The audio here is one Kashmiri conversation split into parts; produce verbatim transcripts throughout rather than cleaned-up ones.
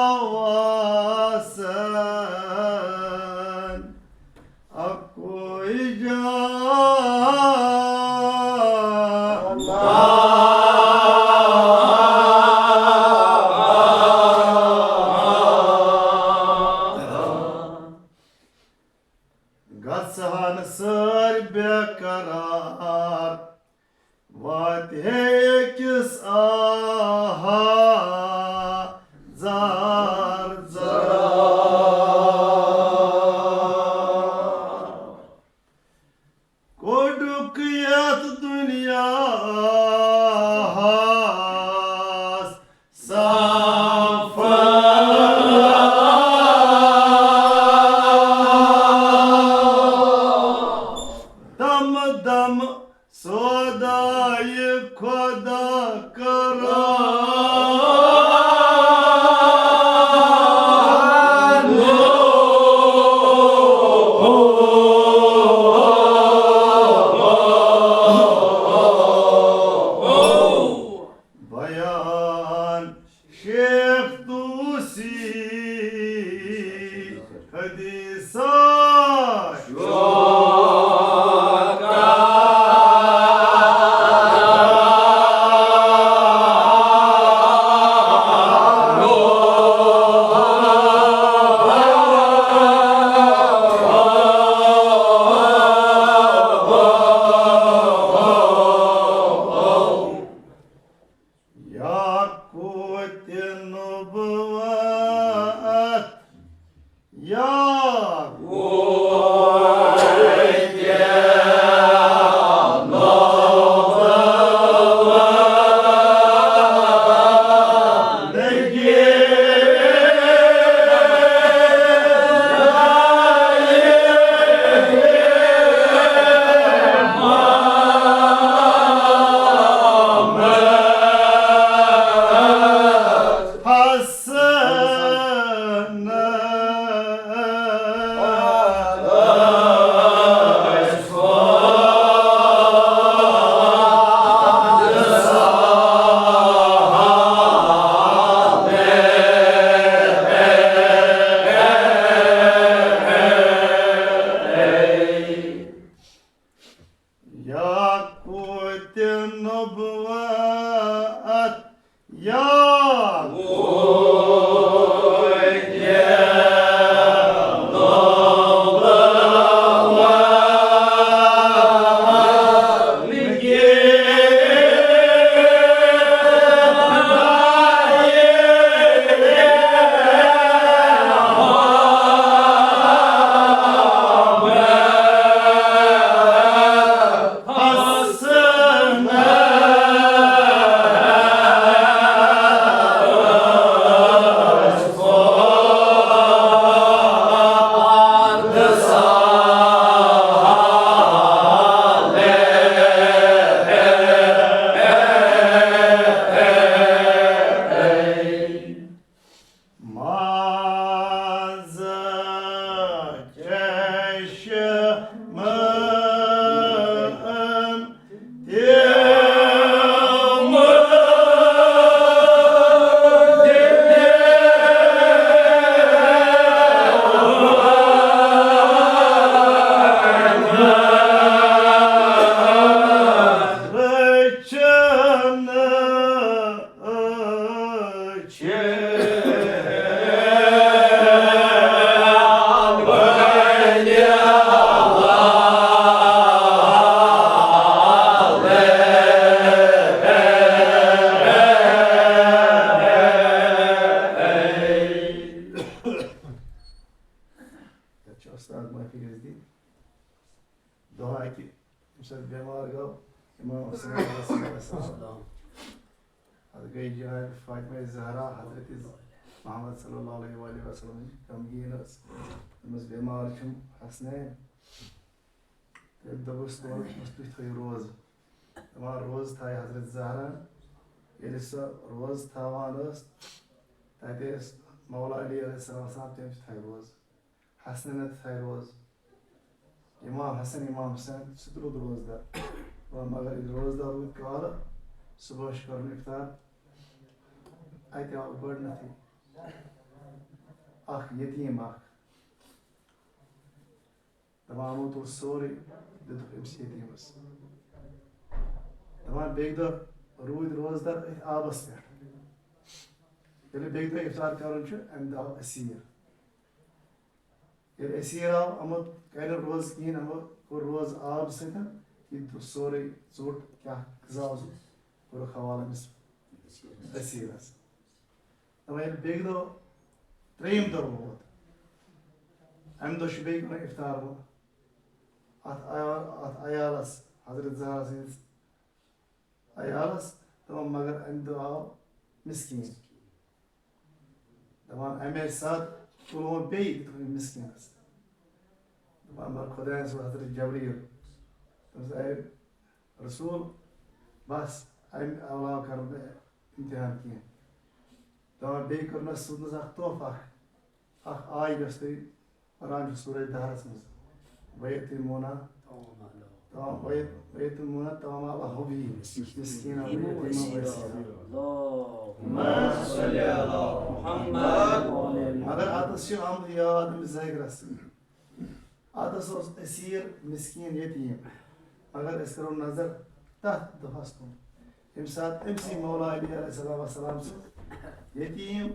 آواسن اکوئی جان۔ گژھان سٲرۍ بے قرار، واتہِ ہے أکِس آہا زار زار۔ کوٚڈُک یَتھ دُنیاہَس سفر۔ دم دم سوداے خدا کران۔ بیان شیخ طوسی حدیثہ۔ یاقوت نبوت، یاقوت نبوت۔ یاقوت نبوت، یاقوت ماز چشمہٕ تِم رچھنہٕ۔ تَتہِ چھُ اُستاد معٲفی گژھِ دِنۍ۔ دۄہ اَکہِ ییٚمہِ ساتہٕ بٮ۪مار گوٚو اِمام حسین علیہ السلام۔ پتہٕ گٔے جناب فاطمہ زہرا حضرت محمد صلی اللہ علیہ وآلہ وسلم غمگیٖن ٲس۔ دوٚپمَس، "بٮ۪مار چھُم حسنین۔" تٔمۍ دوٚپُس، "تورٕ اوس تُہۍ تھٲیِو روزٕ۔" دَپان روزٕ تھایہِ حضرت زہرا۔ ییٚلہِ سۄ روزٕ تھاوان ٲس، تَتہِ ٲسۍ مولا علی علیہ السلام آسان، تٔمۍ تہِ تھایہِ روزٕ۔ حسنینَن تہِ تھایہِ روزٕ۔ امام حسن، امام حسین، سُہ تہِ روٗد روزدار۔ دوٚپُن، مگر ییٚلہِ روزدار روٗدۍ کالہٕ، صُبحس چھُ کرُن افطار۔ اَتہِ آو گۄڈٕنیتھٕے اکھ یتیٖم اکھ۔ دَپان، یِمو تُل سورُے، دیُتُکھ أمِس یتیٖمَس۔ دَپان، بیٚکہِ دۄہ روٗدۍ روزدار أتھۍ آبَس پٮ۪ٹھ۔ ییٚلہِ بیٚکہِ دۄہ اِفطار کَرُن چھُ، اَمہِ دۄہ آو أسیٖر۔ ییٚلہِ أسیٖر آو، یِمو کَرِ نہٕ روزٕ کِہیٖنۍ، یِمو کوٚر روزٕ آبہٕ سۭتۍ، یہِ دیُتُکھ سورُے ژوٚٹ، کیٛاہ غذا اوس، کوٚرُکھ حوالہٕ أمِس أسیٖرَس۔ دَپان، ییٚلہِ بیٚکہِ دۄہ، ترٛیٚیِم دۄہ ووت، اَمہِ دۄہ چھُ بیٚیہِ کانٛہہ اِفطار وۄنۍ اَتھ عیال-، اَتھ عیالَس، حضرت زہرا سٕنٛدِس عیالَس، دَپان، مگر اَمہِ دۄہ آو مِسکیٖن۔ دَپان، اَمے ساتہٕ تُل وۄنۍ بیٚیہِ، دیُتُکھ أمۍ مِسکیٖنَس۔ دَپان، مگر خۄدایَن سوٗز حضرت جبریٖل۔ دوٚپمَس، اے رسول، بس، امہِ علاوٕ کرٕ نہٕ بہٕ امتحان کینٛہہ۔ دپان، بیٚیہِ کوٚرنس، سوٗزنس اکھ تحفہٕ اکھ، اکھ آیہِ یۄس تُہۍ پران چھِو سورہ دہرس منٛز، ویتیمونا، تمام، ویت-، ویتیمونا تمام علی حبہ، مسکینا ویتیما واسیرا۔ اللہم صل علی محمد۔ مگر اتس چھِ آمُت یاد أمِس ذاکرس۔ اتس اوس اسیر مسکین یتیم، مگر أسۍ کرو نظر تتھ دۄہس کُن، ییٚمہِ ساتہٕ أمۍ سٕے مولا علی علیہ الصلوۃ والسلام سُنٛد یتیم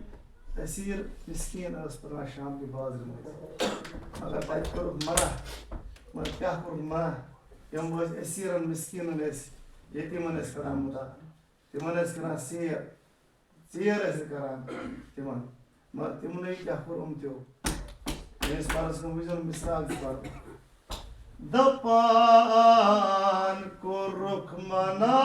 اسیر مسکین ٲس پران شام کہِ بازرٕ منٛز، مگر تتہِ کوٚرُکھ منع۔ مگر کیٛاہ کوٚرُکھ منع؟ یِم ٲسۍ اسیرن مسکینن ٲسۍ، یتیمن ٲسۍ کران مدد، تِمن ٲسۍ کران سیر۔ ژیر ٲسۍ کران تِمن، مگر تِمنٕے کیٛاہ کوٚر یِم تہِ؟ میٲنِس پرس کُن وٕچھزیو نہٕ، مثال تہِ پرٕ۔ دپان کوٚرُکھ منع۔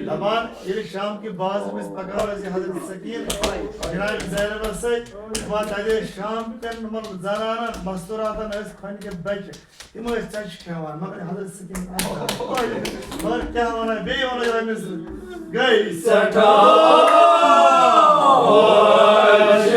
دپان ییٚلہِ شام کہِ بعد أسۍ پکان ٲسۍ حضرت سکین جناب زینبس سۭتۍ، دپان تتہِ ٲسۍ شام کٮ۪ن یِمن زنانن مستوراتن ٲسۍ کھۄنہِ کہِ بچہِ، تِم ٲسۍ ژۄچہِ کھٮ۪وان، مگر حضرت سکین، مگر کیٛاہ ونان، بیٚیہِ ونو یِہوٚے مِثال، گٔے سٮ۪ٹھاہ خۄش۔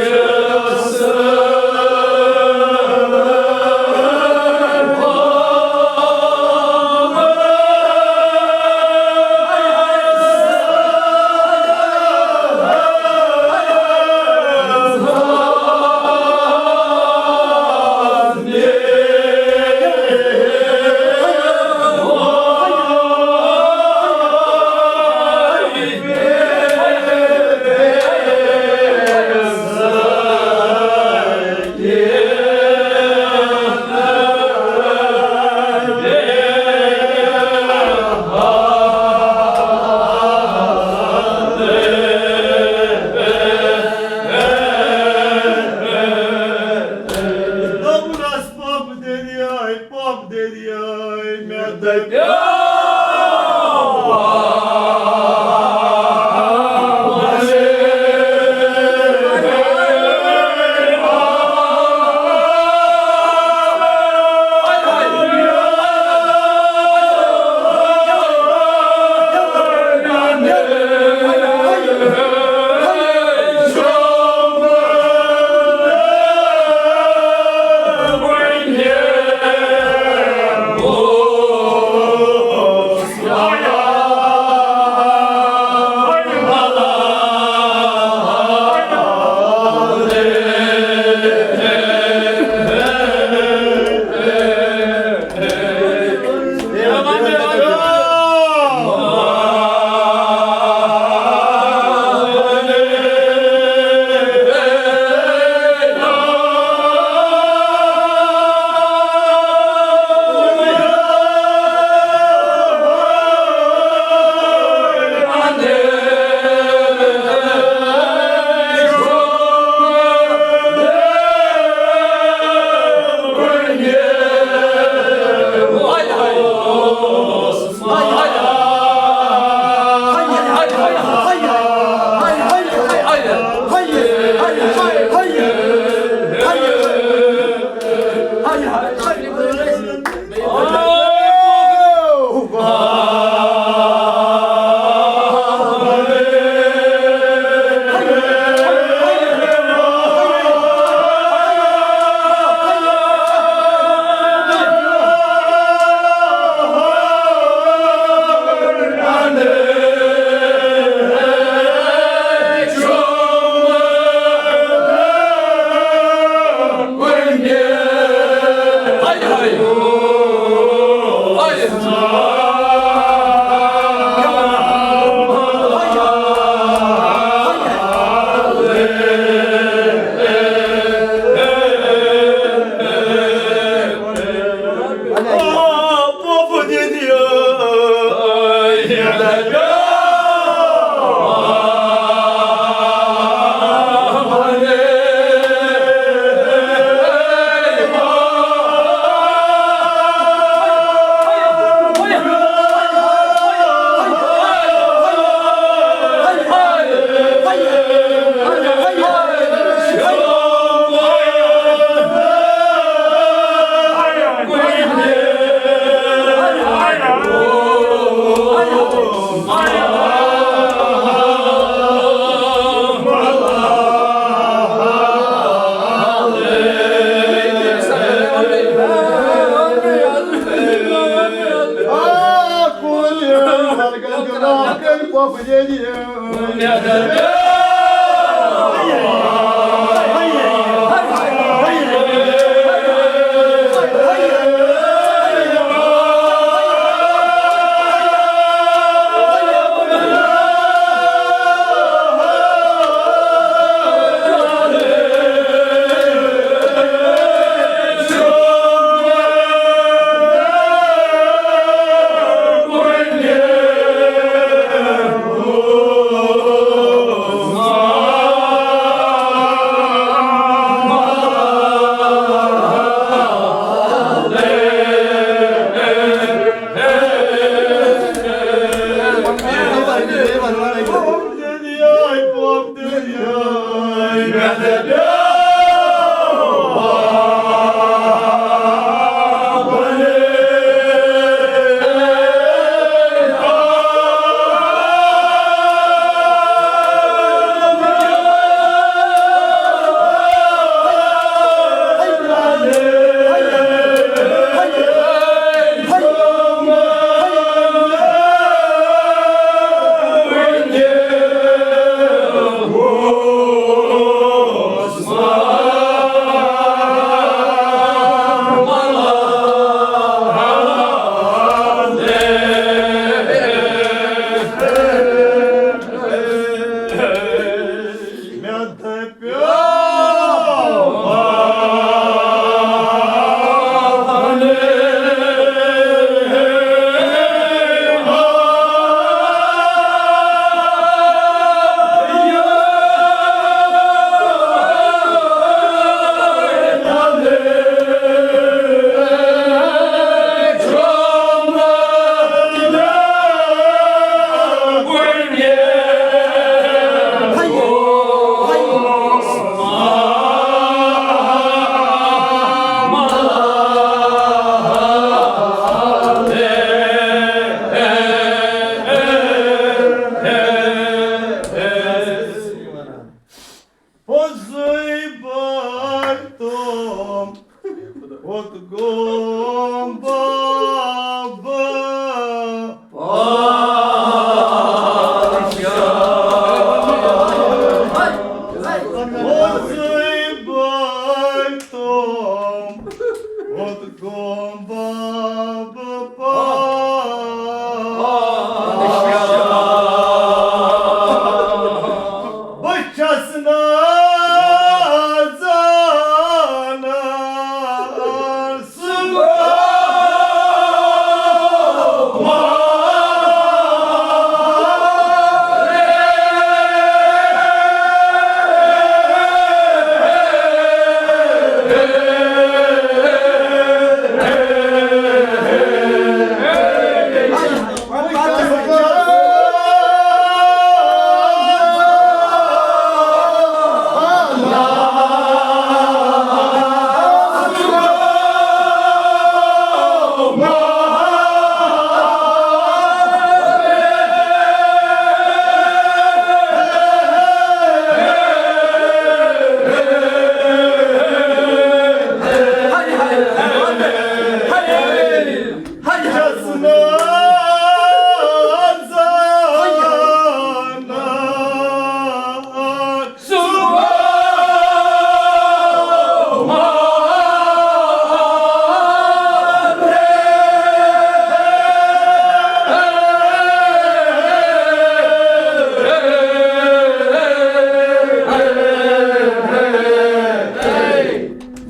پتہٕ گوٚو بابا پادشاہ۔ وۄزٕے بٲے تِم، پتہٕ گوٚو بابا پادشاہ۔ بہٕ چھَس نہٕ زانان سُہ۔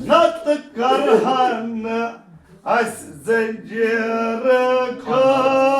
نتہٕ کرہن اسہِ زنجیرٕ کھا۔